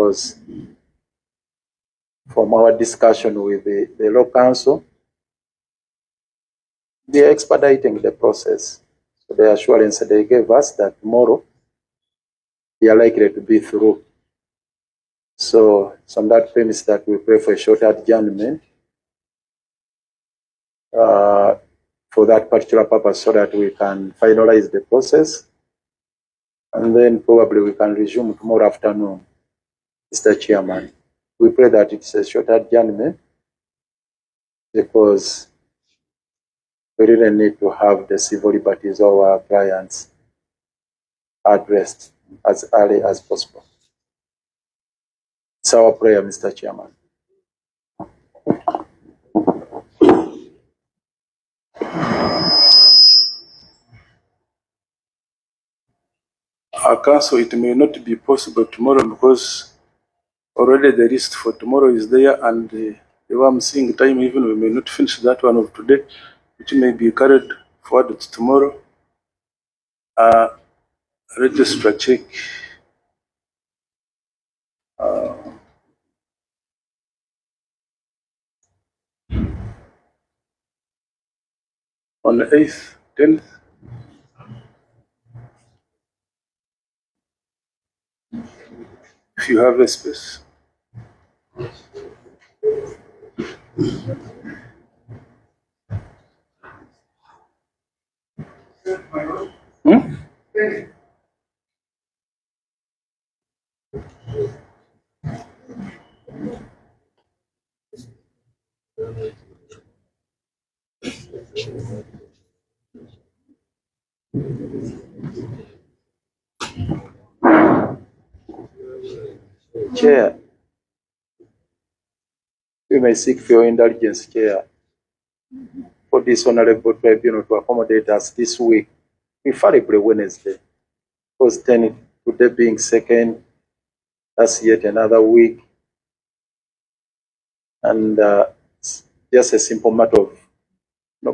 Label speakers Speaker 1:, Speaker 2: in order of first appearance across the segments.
Speaker 1: because from our discussion with the law council, they are expediting the process. So the assurance they gave us that tomorrow they are likely to be through. So it's on that premise that we pray for a short adjournment for that particular purpose, so that we can finalize the process, and then probably we can resume tomorrow afternoon, Mr. Chairman. We pray that it's a short adjournment because we really need to have the civil liberties of our clients addressed as early as possible. It's our prayer, Mr. Chairman.
Speaker 2: Our council, it may not be possible tomorrow because already the list for tomorrow is there, and the way I'm seeing time, even we may not finish that one of today, which may be carried forward to tomorrow. Registrar check. On the 8th, 10th. If you have a space. Hmm?
Speaker 1: Chair, we may seek for your indulgence, Chair, for this honorable tribunal to accommodate us this week, preferably Wednesday, because then today being second, that's yet another week, and it's just a simple matter of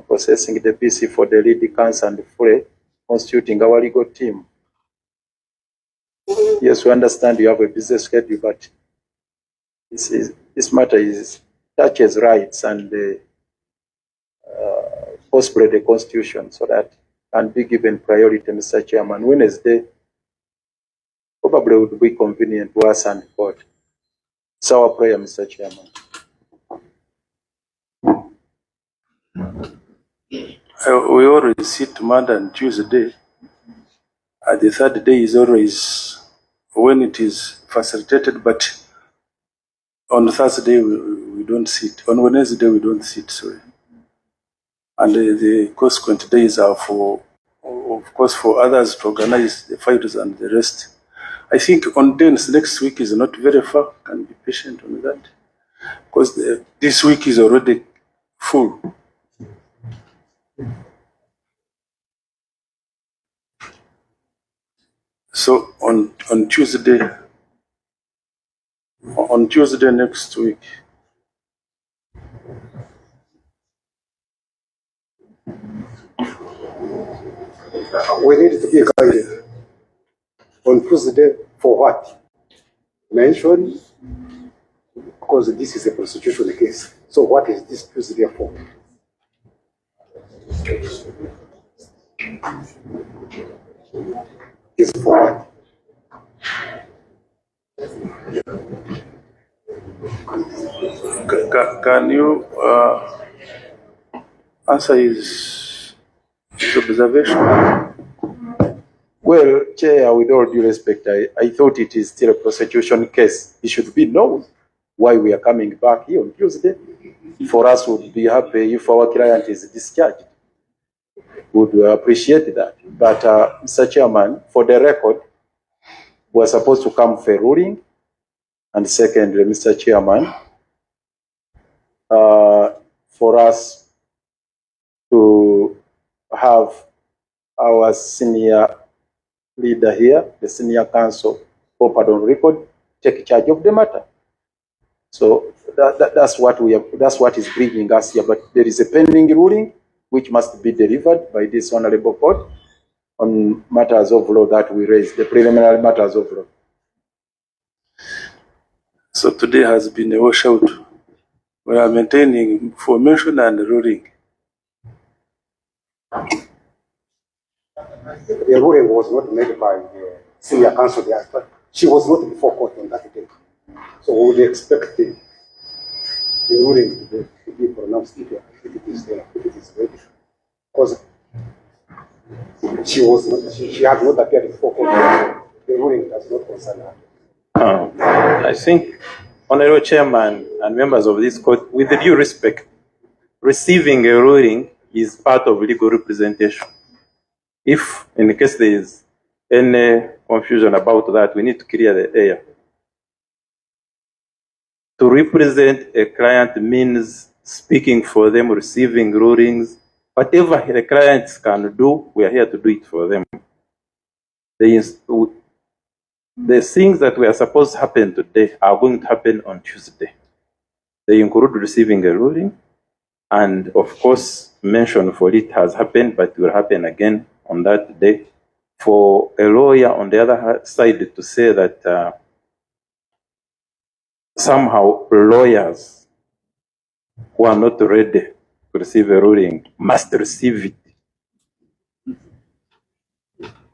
Speaker 1: processing the PC for the lead counsel and fully constituting our legal team. Yes, we understand you have a busy schedule, but this matter touches rights and possibly the Constitution, so that can be given priority, Mr. Chairman. Wednesday probably would be convenient to us and court. It's our prayer, Mr. Chairman.
Speaker 2: We always sit Monday and Tuesday. The third day is always when it is facilitated, but on Thursday we don't sit. On Wednesday we don't sit, sorry. And the consequent days are for, of course, for others to organize the files and the rest. I think on days next week is not very far. Can be patient on that, because this week is already full. So on Tuesday next week.
Speaker 3: We need to be guided. On Tuesday for what? Mention, because this is a prosecution case. So what is this Tuesday for? Is for what?
Speaker 2: Can you answer his observation?
Speaker 1: Well, Chair, with all due respect, I thought it is still a prosecution case. It should be known why we are coming back here on Tuesday. For us, would be happy if our client is discharged. Would appreciate that. But, Mr. Chairman, for the record, we are supposed to come for a ruling. And secondly, Mr. Chairman, for us to have our senior leader here, the senior counsel, proper on record, take charge of the matter. So that's what we have, that's what is bringing us here. But there is a pending ruling which must be delivered by this honorable court on matters of law that we raised, the preliminary matters of law.
Speaker 2: So today has been a washout. We are maintaining formation and ruling.
Speaker 3: The ruling was not made by the senior counsel there, but she was not before court on that day. So we would expect the ruling to be pronounced if it is there, if it is ready. Because she was not, she had not appeared before court. The ruling does not concern her.
Speaker 4: I think, Honorable Chairman and members of this court, with due respect, receiving a ruling is part of legal representation. If, in case there is any confusion about that, we need to clear the air. To represent a client means speaking for them, receiving rulings. Whatever the clients can do, we are here to do it for them. The things that were supposed to happen today are going to happen on Tuesday. They include receiving a ruling, and of course, mention for it has happened, but will happen again on that day. For a lawyer on the other side to say that somehow lawyers who are not ready to receive a ruling must receive it,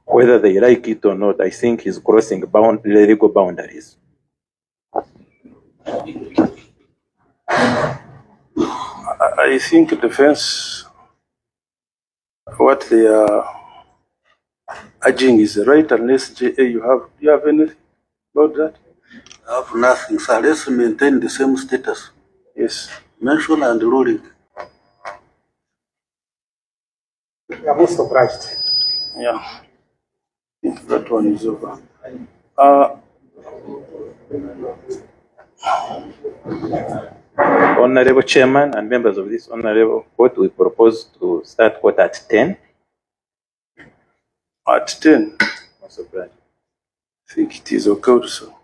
Speaker 4: whether they like it or not, I think is crossing legal boundaries.
Speaker 2: I think defense, what they are urging is right, unless JA, you have anything about that?
Speaker 5: I have nothing, sir. Let's maintain the same status.
Speaker 2: Yes.
Speaker 5: Mention and ruling.
Speaker 3: We are most surprised.
Speaker 2: Yeah. I think that one is over.
Speaker 4: Honorable Chairman and members of this Honorable Court, we propose to start court at 10.
Speaker 2: At 10?
Speaker 4: Most obliged.
Speaker 2: I think it is okay also.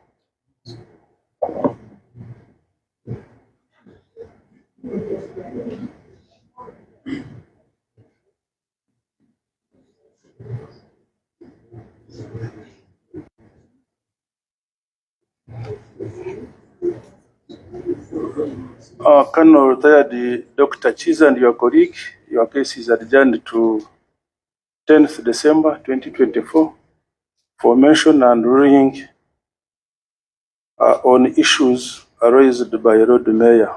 Speaker 2: Colonel retired Dr. Kiiza and your colleague, your case is adjourned to 10th December 2024 for mention and ruling on issues raised by Lord Mayor.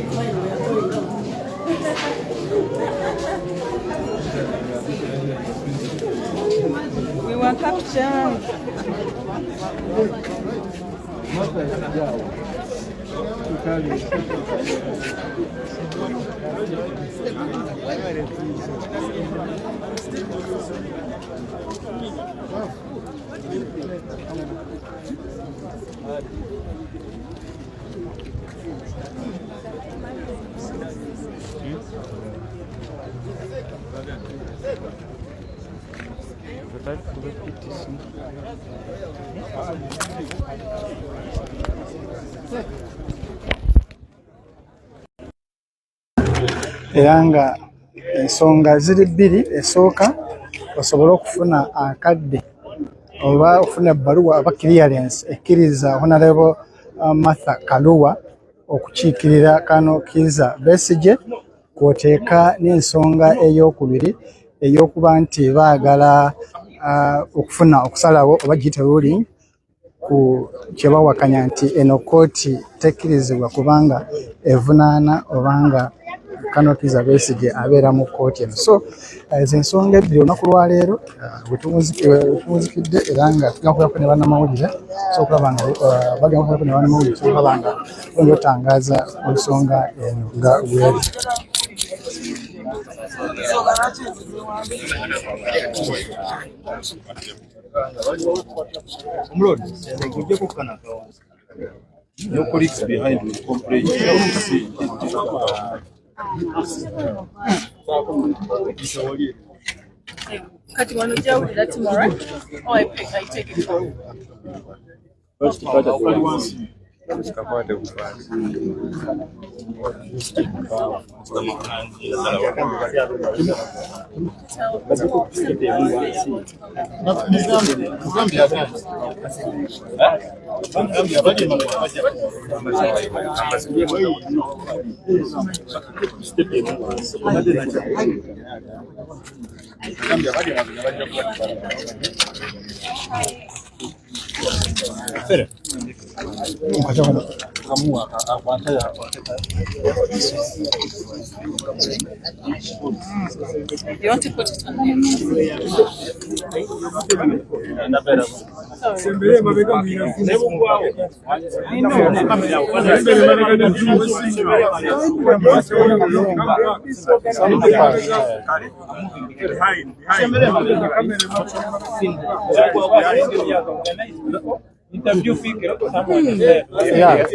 Speaker 6: Fine, we are going out.
Speaker 7: We were captured.
Speaker 8: Era nga ensonga ziri bbiri. Esooka, osobole okufuna akadde oba okufuna ebbaluwa oba clearance ekkiriza Honorable Martha Karua okukiikirira Colonel Kizza Besigye, kw'oteeka n'ensonga ey'okubiri ey'okuba nti baagala okufuna okusalawo oba giyite ruling ku kye bawakanya nti eno kkooti tekkirizibwa kubanga evunaana obanga Colonel Kizza Besigye abeera mu kkooti eno. So ezo ensonga ebbiri olunaku lwaleero wetuwunzikidde, era nga tugenda kubeerako ne bannamawulire, so okulaba nga bagenda kubeerako ne bannamawulire, so okulaba nga bongera otangaaza ku nsonga eno nga bweri.
Speaker 2: Your colleagues behind will complain. See.
Speaker 6: Kati wano ojja Timo, right? Oh, I take it off. Tell Timo, You want to put it on there? Sorry.
Speaker 8: Yeah.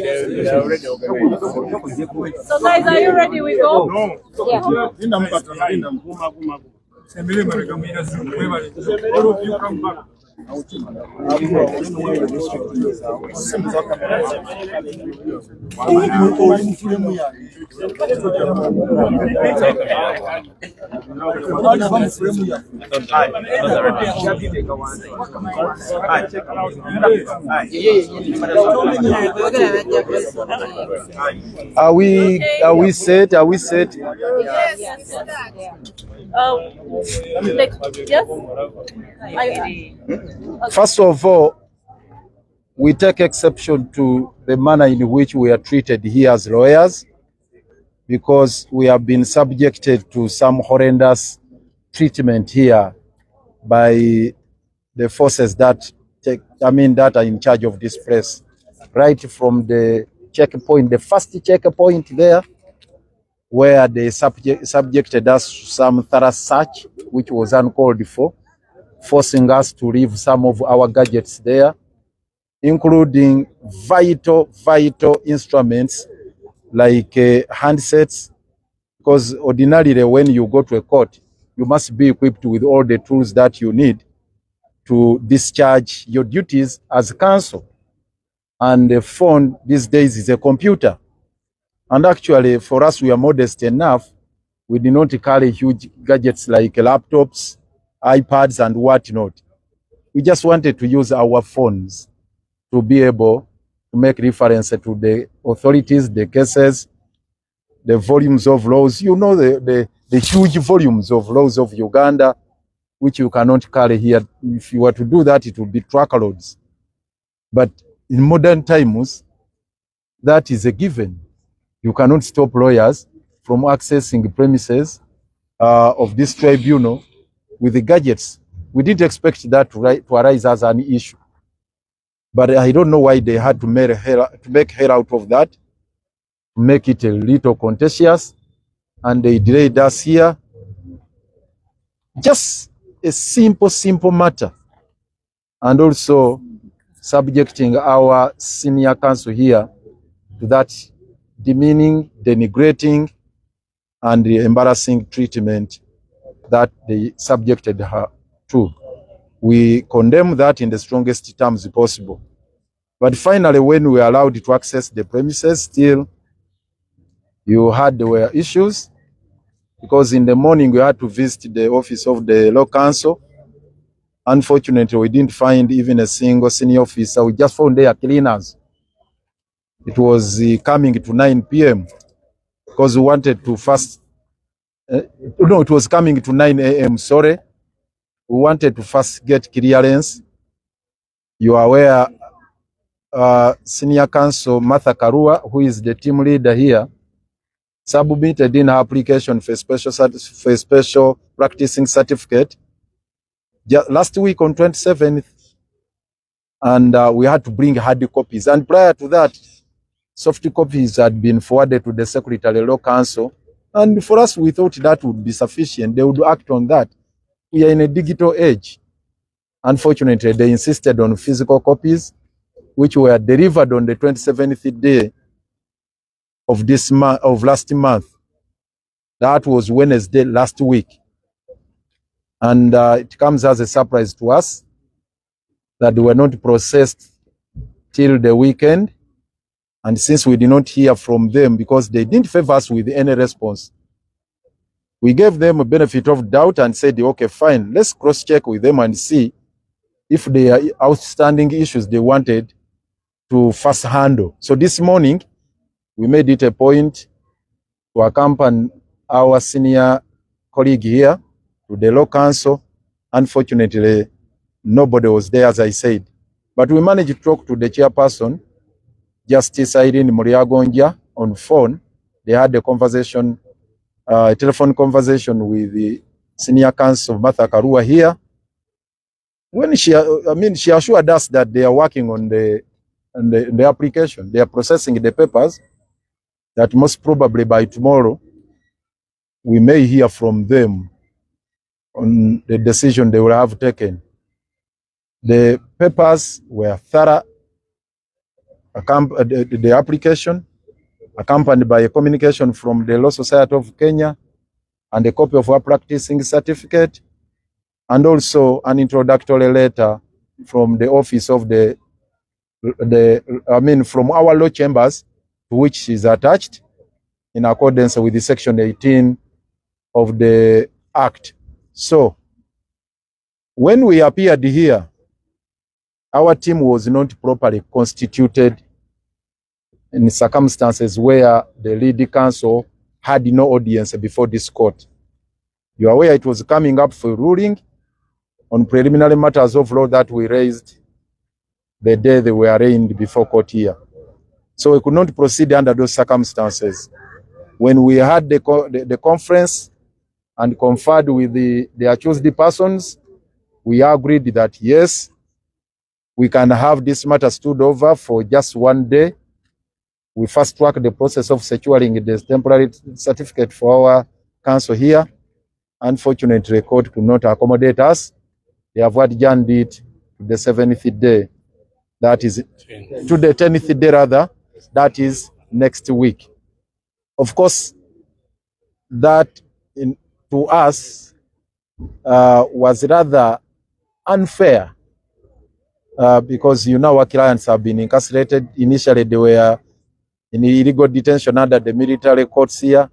Speaker 6: So guys, are you ready? We go? Yeah.
Speaker 1: Are we set? Are we set?
Speaker 6: Yes. Like, yes? I,
Speaker 1: First of all, we take exception to the manner in which we are treated here as lawyers, because we have been subjected to some horrendous treatment here by the forces that take, I mean, that are in charge of this place. Right from the checkpoint, the first checkpoint there, where they subjected us to some thorough search, which was uncalled for, forcing us to leave some of our gadgets there, including vital, vital instruments like handsets, because ordinarily when you go to a court, you must be equipped with all the tools that you need to discharge your duties as counsel. And the phone these days is a computer. And actually, for us, we are modest enough. We did not carry huge gadgets like laptops, iPads, and whatnot. We just wanted to use our phones to be able to make reference to the authorities, the cases, the volumes of laws. You know, the huge volumes of laws of Uganda, which you cannot carry here. If you were to do that, it would be truckloads. But in modern times, that is a given.
Speaker 7: You cannot stop lawyers from accessing premises of this tribunal with the gadgets. We didn't expect that to arise as an issue. But I don't know why they had to make hell out of that, to make it a little contentious, and they delayed us here. Just a simple, simple matter. And also subjecting our senior counsel here to that demeaning, denigrating, and embarrassing treatment that they subjected her to. We condemn that in the strongest terms possible. But finally, when we were allowed to access the premises, still you had there were issues, because in the morning we had to visit the office of the law council. Unfortunately, we didn't find even a single senior officer. We just found their cleaners. It was coming to 9 p.m. because we wanted to first, no, it was coming to 9 a.m., sorry. We wanted to first get clearance. You are aware, Senior Counsel Martha Karua, who is the team leader here, submitted in her application for a special practicing certificate last week on 27th, and we had to bring hard copies. And prior to that, soft copies had been forwarded to the Secretary Law Council. And for us, we thought that would be sufficient. They would act on that. We are in a digital age. Unfortunately, they insisted on physical copies, which were delivered on the 27th day of this month, of last month. That was Wednesday last week. And it comes as a surprise to us that they were not processed till the weekend. And since we did not hear from them, because they didn't favor us with any response, we gave them a benefit of doubt and said, okay, fine, let's cross-check with them and see if there are outstanding issues they wanted to first handle. So this morning, we made it a point to accompany our senior colleague here to the law council. Unfortunately, nobody was there, as I said. But we managed to talk to the chairperson, Justice Irene Mulyagonja, on phone. They had a conversation, a telephone conversation with the senior counsel, Martha Karua here. When she, I mean, she assured us that they are working on the application. They are processing the papers, that most probably by tomorrow, we may hear from them on the decision they will have taken. The papers were thorough, the application, accompanied by a communication from the Law Society of Kenya and a copy of our practicing certificate, and also an introductory letter from the office of from our law chambers, to which is attached in accordance with the section 18 of the Act. So, when we appeared here, our team was not properly constituted in circumstances where the lead counsel had no audience before this court. You are aware it was coming up for ruling on preliminary matters of law that we raised the day they were arraigned before court here. So we could not proceed under those circumstances. When we had the conference and conferred with the accused persons, we agreed that yes, we can have this matter stood over for just one day. We fast track the process of securing the temporary certificate for our counsel here. Unfortunately, court could not accommodate us. They have adjourned it to the 7th day. That is to the 10th day rather. That is next week. Of course, that to us was rather unfair because you know our clients have been incarcerated. Initially, they were in illegal detention under the military courts here.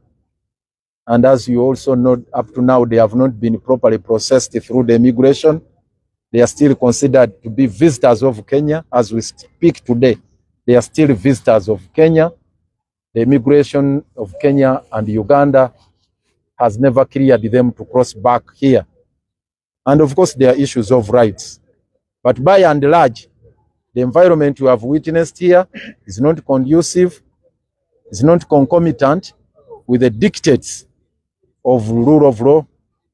Speaker 7: And as you also know, up to now, they have not been properly processed through the immigration. They are still considered to be visitors of Kenya. As we speak today, they are still visitors of Kenya. The immigration of Kenya and Uganda has never cleared them to cross back here. And of course, there are issues of rights. But by and large, the environment you have witnessed here is not conducive Is not concomitant with the dictates of rule of law,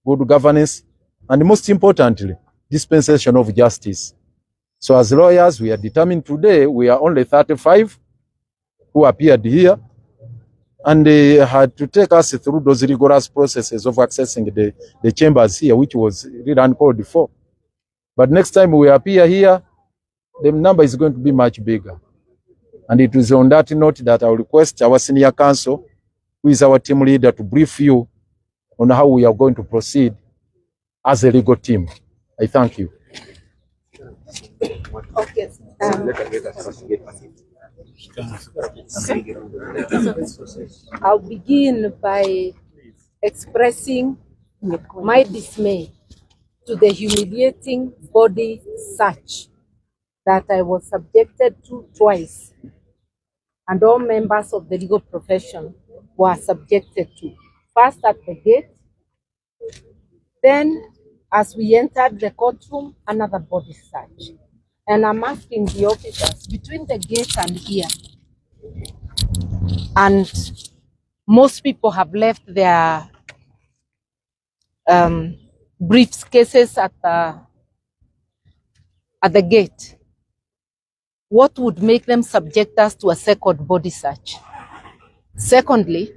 Speaker 7: good governance, and most importantly, dispensation of justice. So as lawyers, we are determined today, we are only 35 who appeared here, and they had to take us through those rigorous processes of accessing the chambers here, which was really uncalled for. But next time we appear here, the number is going to be much bigger. And it is on that note that I will request our senior counsel, who is our team leader, to brief you on how we are going to proceed as a legal team. I thank you.
Speaker 6: Okay. I'll begin by expressing my dismay to the humiliating body search that I was subjected to twice, and all members of the legal profession were subjected to. First at the gate, then as we entered the courtroom, another body search. And I'm asking the officers, between the gate and here, and most people have left their briefcases at the gate. What would make them subject us to a second body search? Secondly,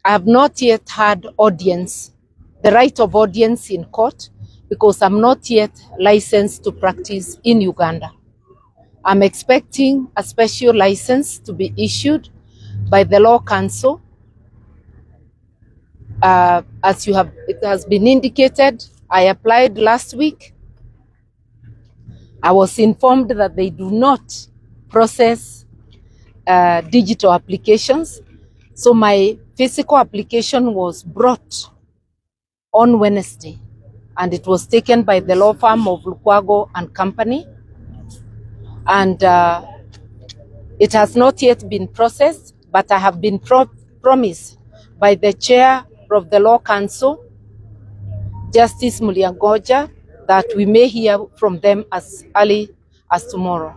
Speaker 6: I have not yet had audience, the right of audience in court, because I'm not yet licensed to practice in Uganda. I'm expecting a special license to be issued by the Law Council. As it has been indicated, I applied last week. I was informed that they do not process digital applications. So my physical application was brought on Wednesday, and it was taken by the law firm of Lukwago and Company. And it has not yet been processed, but I have been promised by the chair of the Law Council, Justice Mulyagonja, that we may hear from them as early as tomorrow.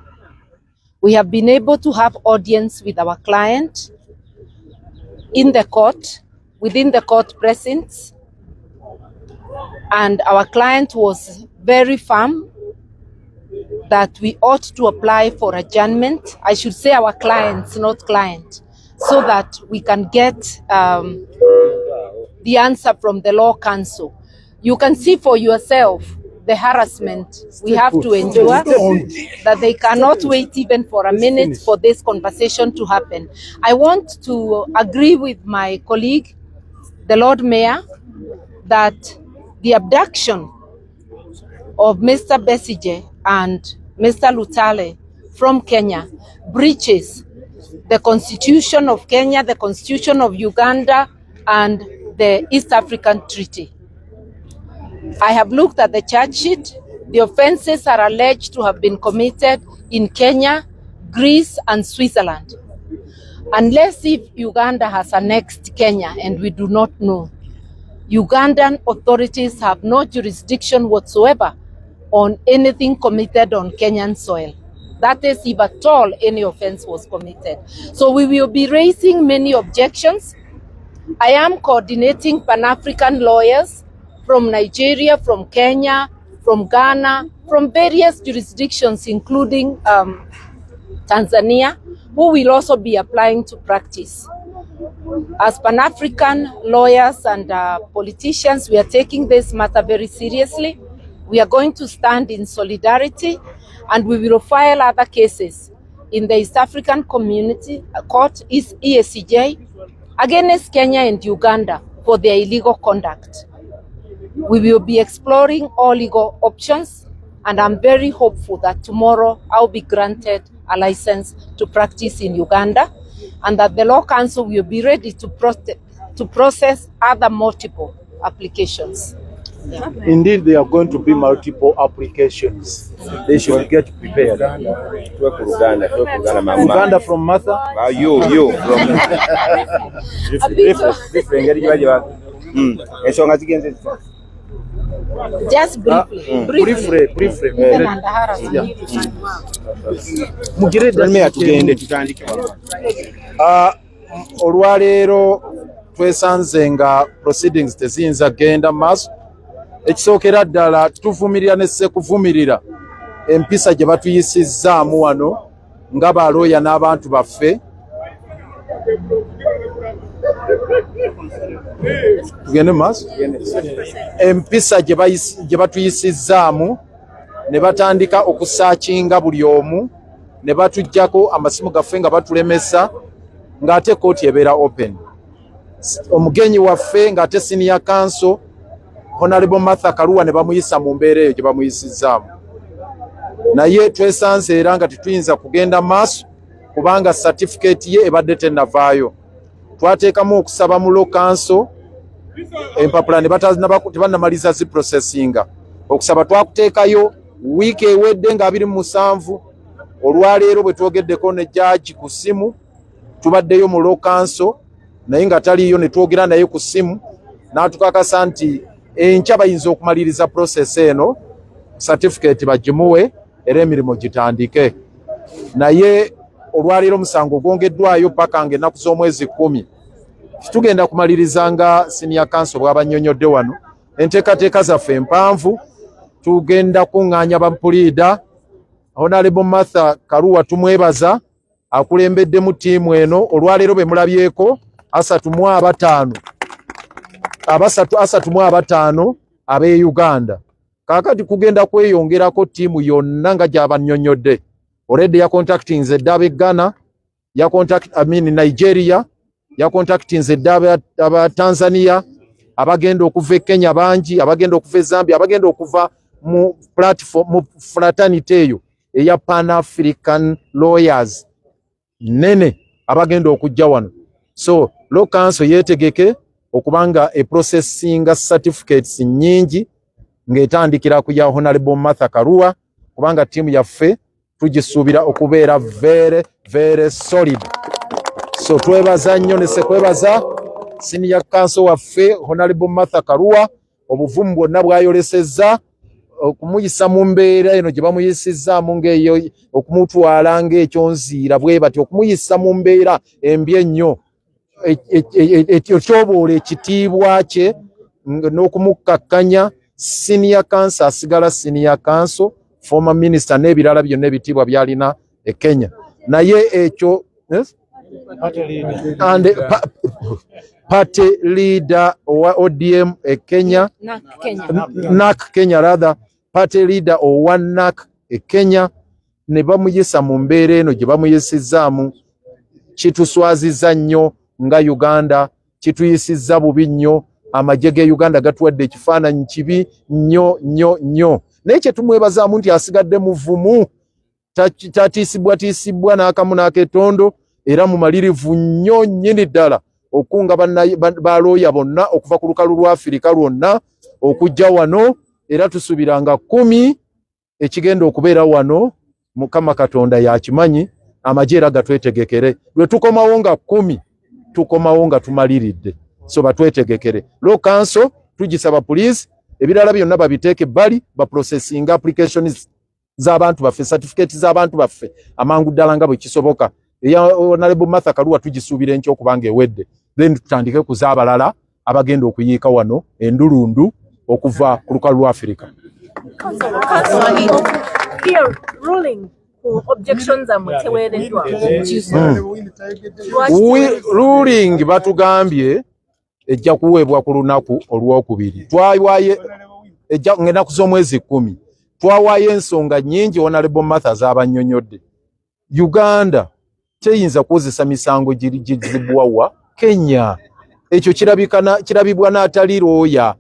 Speaker 6: We have been able to have audience with our client in the court, within the court precincts, and our client was very firm that we ought to apply for adjournment. I should say our clients, not client, so that we can get the answer from the Law Council. You can see for yourself the harassment we have to endure, that they cannot wait even for a minute for this conversation to happen. I want to agree with my colleague, the Lord Mayor, that the abduction of Mr. Besigye and Mr. Lutale from Kenya breaches the Constitution of Kenya, the Constitution of Uganda, and the East African Treaty. I have looked at the charge sheet. The offenses are alleged to have been committed in Kenya, Greece, and Switzerland. Unless if Uganda has annexed Kenya, and we do not know, Ugandan authorities have no jurisdiction whatsoever on anything committed on Kenyan soil. That is, if at all any offense was committed. So we will be raising many objections. I am coordinating Pan-African lawyers from Nigeria, from Kenya, from Ghana, from various jurisdictions, including Tanzania, who will also be applying to practice. As Pan-African lawyers and politicians, we are taking this matter very seriously. We are going to stand in solidarity, and we will file other cases in the East African Community Court, EACJ, against Kenya and Uganda for their illegal conduct. We will be exploring all legal options, and I'm very hopeful that tomorrow I'll be granted a license to practice in Uganda, and that the Law Council will be ready to process other multiple applications. Yeah.
Speaker 1: Indeed, there are going to be multiple applications. They should get prepared. Uganda from Martha?
Speaker 9: You from.
Speaker 6: Just briefly.
Speaker 1: Briefly.
Speaker 7: Olwaleero twesanze nga proceedings teziyinza kugenda mu maaso. Ekisookera ddala, tuvumirira ne sekuvumirira empisa gye batuyisizzaamu wano nga balooya n'abantu baffe. Tugende mu maaso. Empisa gye batuyisizzaamu ne batandika okusaakinga buli omu, ne batuggyako amasimu gaffe nga batulemesa, ng'ate kooti ebeera open. Omugenyi waffe ng'ate senior counsel Honorable Martha Karua ne bamuyisa mu mbeera eyo gye bamuyisizzaamu. Naye twesanze era nga tetuyinza kugenda maaso kubanga certificate ye ebadde tennavaayo. Twateekamu okusaba mu law council, empapula ne tebannamaliza ziprocessinga. Okusaba twakuteekayo wiiki ewedde nga 27. Olwaleero bwe twogeddeko ne jaaji ku ssimu, tubaddeyo mu law council naye nga taliiyo, ne twogera naye ku ssimu n'atukakasa nti enkya bayinza okumaliriza process eno, certificate bagimuwe era emirimu gitandike. Naye olwaleero omusango gwongeddwayo paka ng'ennaku z'omwezi 10. Tugenda kumaliriza nga senior counsel bw'abannyonnyodde wano. Enteekateeka zaffe empanvu, tugenda kuŋŋaanya bapuliida. Honorable Martha Karua tumwebaza, akulembeddemu ttiimu eno. Olwaleero be mulabyeko 35, abasatu, 35 ab'e Uganda. Kaakati kugenda kweyongerako ttiimu yonna nga gy'abannyonnyodde. Already yacontactinze dda ab'e Ghana, ya contact, I mean Nigeria, yacontactinze dda aba Tanzania, abagenda okuva e Kenya bangi, abagenda okuva e Zambia, abagenda okuva mu platform, mu fraternity eyo eya Pan African Lawyers nene, abagenda okujja wano. So law council yeetegeke okubanga eprocessinga certificates nnyingi ng'etandikira ku ya Honorable Martha Karua, kubanga ttiimu yaffe tugisuubira okubeera very very solid. So twebaza nnyo ne sekwebaza senior counsel waffe Honorable Martha Karua, obuvumu bwonna bwayolesezza okumuyisa mu mbeera eno gye bamuyisizzaamu, ng'eyo okumutwala ng'ekyonziira bwe bati, okumuyisa mu mbeera embi ennyo etyoboola ekitiibwa kye n'okumukkakkanya. Senior counsel asigala senior counsel, former minister n'ebirala byonna ebitiibwa byalina e Kenya. Naye ekyo, yes? And party leader owa ODM e Kenya.
Speaker 6: NARC Kenya.
Speaker 7: NARC Kenya rather, party leader owa NARC e Kenya, ne bamuyisa mu mbeera eno gye bamuyisizzaamu. Kituswazizza nnyo nga Uganda, kituyisizza bubi nnyo. Amagye ge Uganda gatuwadde ekifaananyi kibi nnyo nnyo nnyo. Naye kye tumwebazaamu nti asigadde muvumu, tatiisibwatiisibwa n'akamu n'aketondo, era mumalirivu nnyo nnyini ddala okunga balooya bonna okuva ku lukalu lwa Afirika lwonna okujja wano. Era tusuubira nga 10 ekigenda okubeera wano, Mukama Katonda yakimanyi. Amagye era gatwetegekere, lwe tukomawo nga 10, tukomawo nga tumaliridde. So batwetegekere. Law council tugisaba police, ebirala byonna babiteeke ebbali, baprocessinga applications z'abantu baffe, certificate z'abantu baffe amangu ddala nga bwe kisoboka. Eya Honorable Martha Karua tugisuubira enkya okubanga ewedde, then tutandike ku z'abalala abagenda okuyiika wano endulundu okuva ku lukalu lwa Afirika.
Speaker 9: Here, ruling ku objections zammwe teweereddwa. Lwaki
Speaker 7: Ruling batugambye ejja kuweebwa ku lunaku olwokubiri. Twawaaye ejja ng'ennaku z'omwezi 10. Twawaayo ensonga nnyingi Honorable Martha z'abannyonnyodde. Uganda teyinza kukozesa misango gizibwa wa Kenya, ekyo kirabibwa n'atali looya.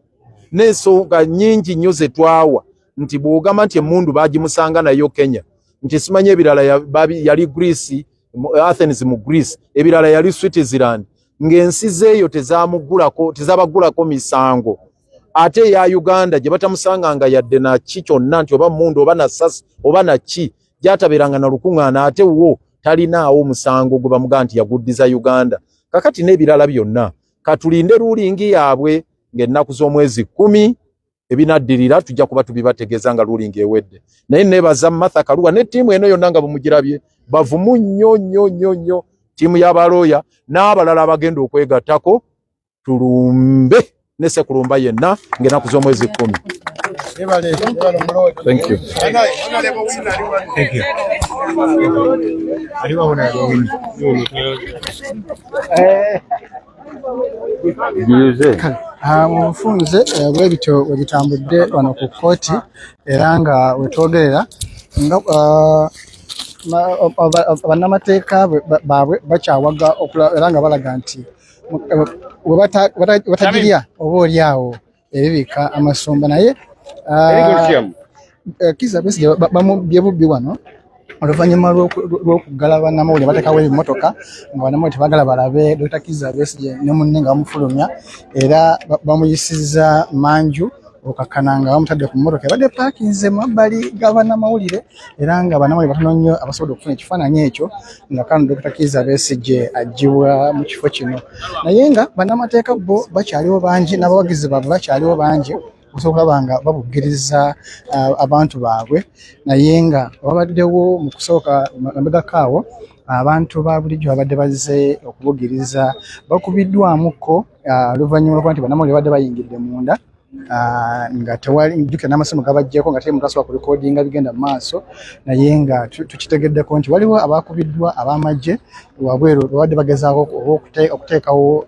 Speaker 7: N'ensonga nnyingi nnyo ze twawa nti bw'ogamba nti emmundu baagimusanga nayo Kenya, nti simanyi ebirala yali Greece, Athens mu Greece, ebirala yali Switzerland, ng'ensi zeeyo tezamugulako, tezabagulako misango, ate eya Uganda gye batamusanganga yadde naki kyonna, nti oba mundu oba nasasi oba naki, gyatabeeranga na lukuŋŋaana, ate wo talinaawo omusango gwe bamugaa nti yaguddiza Uganda. Kakati n'ebirala byonna, katulinde ruling yaabwe ng'ennaku z'omwezi 10. Ebinaddirira tujja kuba tubibategeeza nga ruling ewedde. Naye neebaza Martha Karua ne ttiimu eno yonna nga bwemugirabye, bavumu nnyo nnyo nnyo nnyo. Ttiimu y'abalooya n'abalala abagenda okwegattako, tulumbe ne Ssekulumba yenna ng'ennaku z'omwezi 10. Thank you.
Speaker 10: Thank you.
Speaker 8: Mu bufunze bwe bityo bwe bitambudde wano ku kkooti, era nga wetwogerera nga bannamateeka baabwe bakyawaga era nga balaga nti bwe batagirya oba oli awo eribika amasumba. Naye Kizza Besigye bamubbye bubbi wano oluvannyuma lw'okuggala bannamawulire, bateekawo ebimotoka nga bannamawulire tebaagala balabe Dr. Kizza Besigye ne munne nga bamufulumya, era bamuyisizza manju okakkana nga bamutadde ku mmotoka ebadde paakinze mu mabbali ga bannamawulire, era nga bannamawulire batono nnyo abasobodde okufuna ekifaananyi ekyo nga kano Dr. Kizza Besigye aggyibwa mu kifo kino. Naye nga bannamateeka bo bakyaliwo bangi n'abawagizi baabwe bakyaliwo bangi okusobola okulaba nga babugiriza abantu baabwe. Naye nga babaddewo mu kusooka mabegako awo abantu ba bulijjo babadde bazze okubugiriza bakubiddwamukko oluvannyuma lw'okuba nti bannamawulire babadde bayingidde munda nga tewali jjukira n'amasimu gabaggyeko nga teri muntu asobola kulikodinga bigenda mu maaso. Naye nga tukitegeddeko nti waliwo abakubiddwa ab'amagye wabweru babadde bagezaako okuteekawo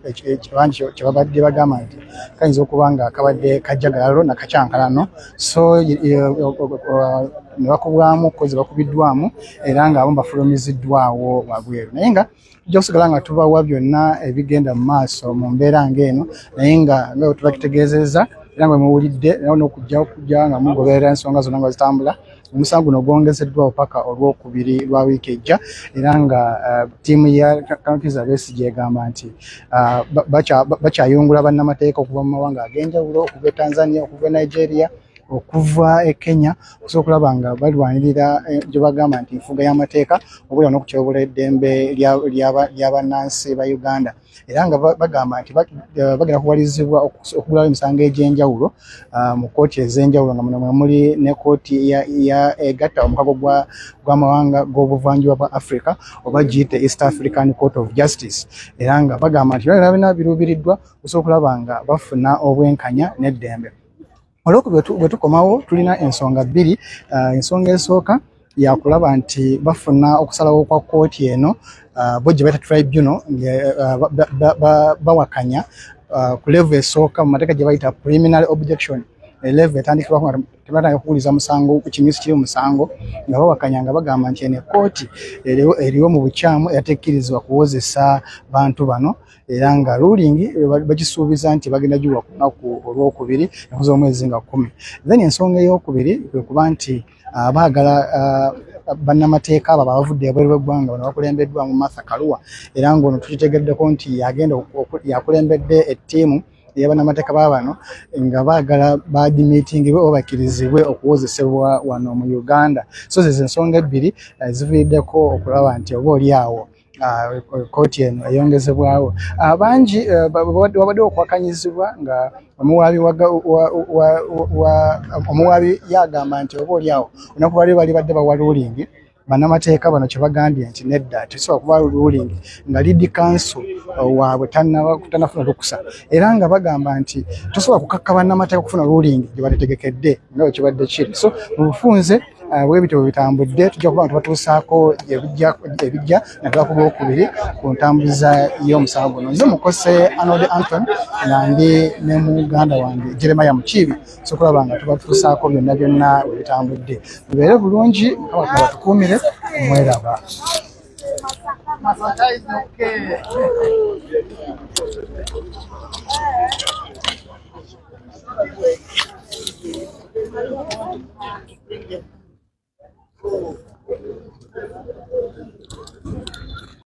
Speaker 8: bangi kye babadde bagamba nti kayinza okuba nga kabadde kajjagalalo nakakyankalano, so ne bakubwamu kozi bakubiddwamu era nga abamu bafulumiziddwawo wabweru. Naye nga tujja kusigala nga tubawa byonna ebigenda mu maaso mu mbeera ng'eno, naye nga nga tubakitegeezezza era nga muwulidde era n'okujja nga mugoberera ensonga zonna nga zitambula. Omusango guno gwongezeddwawo paka olwokubiri lwa wiiki ejja, era nga ttiimu ya Kizza Besigye egamba nti bakyayungula bannamateeka okuva mu mawanga ag'enjawulo, okuva e Tanzania, okuva e Nigeria, okuva e Kenya, okusobola okulaba nga balwanirira gye bagamba nti nfuga y'amateeka oba n'okutyobola eddembe ly'abannansi ba Uganda. Era nga bagamba nti bagenda kuwalirizibwa okugulawo emisango egy'enjawulo mu kkooti ez'enjawulo, nga muno mwe muli ne kkooti egatta omukago gw'amawanga g'obuvanjuba bwa Africa oba giyite East African Court of Justice. Era nga bagamba nti byonna byonna biruubiriddwa okusobola okulaba nga bafuna obwenkanya n'eddembe. Olwokubiri bwe tukomawo tulina ensonga bbiri. Ensonga esooka yakulaba nti bafuna okusalawo kwa kkooti eno bo gye bayita tribunal, bawakanya ku level esooka mu mateeka gye bayita preliminary objection, level etandikibwako nga tebatandika kuwuliza musango ku kimyusi kiri musango, nga bawakanya nga bagamba nti eno ekkooti eriwo mu bukyamu era tekkirizibwa kuwozesa bantu bano. Era nga ruling bakisuubiza nti bagenda giwa ku lunaku olwokubiri ennaku z'omwezi nga 10. Then ensonga ey'okubiri kwe kuba nti baagala bannamateeka abo abavudde ebweru w'eggwanga bano bakulembeddwamu Martha Karua, era ng'ono tukitegeddeko nti yakulembedde ettiimu ey'abannamateeka ba bano, nga baagala baadimitingibwe oba bakkirizibwe okuwozesebwa wano mu Uganda. So zezo ensonga ebbiri ziviiriddeko okulaba nti oba oli awo kkooti eno eyongezebwawo. Bangi wabaddewo okuwakanyizibwa nga omuwaabi yagamba nti oba oli awo olunaku lwali bali badde bawa ruling, bannamateeka bano kye bagambye nti nedda, tekisobola kuba ruling nga lead counsel waabwe tannafuna lukusa, era nga bagamba nti tosobola kukakka bannamateeka okufuna ruling gye batetegekedde nga bwe kibadde kiri. So mu bufunze bwe bityo bwe bitambudde, tujja kuba nga tubatuusaako ebijja naddala ku lwokubiri ku ntambuza y'omusango guno. Nze Mukose Arnold Anton nga ndi ne muganda wange Jeremiah Mukiibi, so okulaba nga tubatuusaako byonna byonna bwe bitambudde. Mubeere bulungi, Mukama Katonda atukuumire, mweraba.